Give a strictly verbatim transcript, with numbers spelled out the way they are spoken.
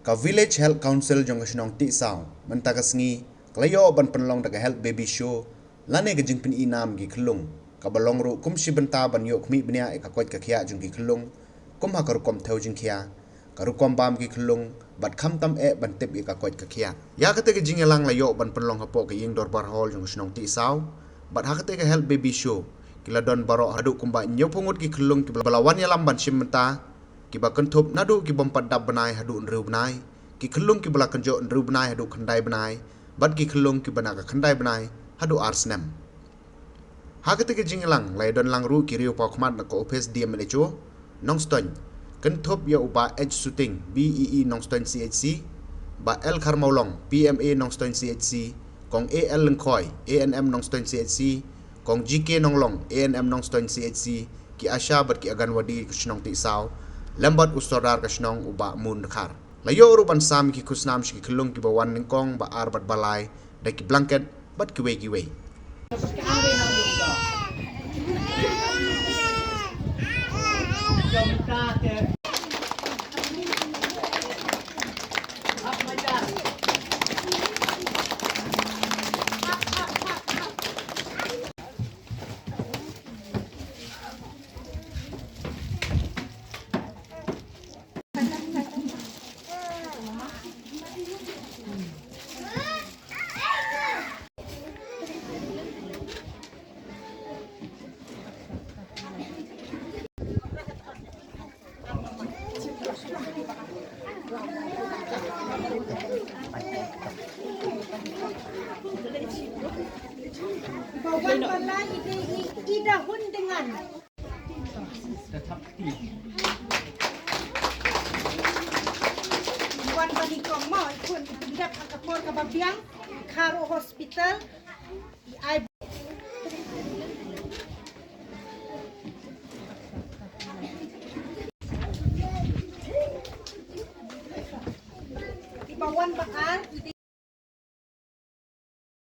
Ka Village Health Council jong ka shnong Tisaw mynta ka sngi ka la ïoh ban pynlong da ka Health Baby Show lane ka jingpyni nam ki khyllung, kaba long ruh kum shi bynta ban ïoh khmih bniah ïa ka koit ka khiah jong ki khyllung, kum ha ka rukom thew jingkhia, ka rukom bam ki khyllung, bad khamtam eh ban tip ïa ka koit ka khiah. Ïa kata ka jingïalang la ïoh ban pynlong hapoh ka ïing dorbar hall jong ka shnong Tisaw, bad ha kata ka Health Baby Show ki la don baroh haduh kumba hynñiewphew ngut ki khyllung kiba la wan ïalam ban shim bynta, kiba kynthup naduh ki bym pat dap bnai haduh hynriew bnai, ki khyllung kiba la kynjoh hynriew bnai haduh khyndai bnai, bad ki khyllung kiba na ka khyndai bnai haduh ar snem. Ha kata ka jingïalang la ïadon lang ruh ki riew paw khmat na ka ophis D M H O Nongstoiñ, kynthup ïa u Bah H Suting, B E E Nongstoiñ C H C, Bah L Kharmawlong, P M A Nongstoiñ C H C, Kong A L Lyngkhoi, A N M Nongstoiñ C H C, Kong G K Nonglong, A N M Nongstoiñ C H C, ki ASHA bad ki Anganwadi ka shnong Tisaw, lem bad u Sordar ka shnong u Bah Mun Dkhar. La ïoh ruh ban sam ki khusnam sha ki khyllung kiba wan nyngkong ba ar bad ba lai da ki blanket bad kiwei kiwei. Ba wan ba lai i dei i Ida Hun Dengan. Wan ba nyngkong mo, i khun i pyndep ha ka por kaba biang, Kharo Hospital, i ai. Iba wan ba ar, i dei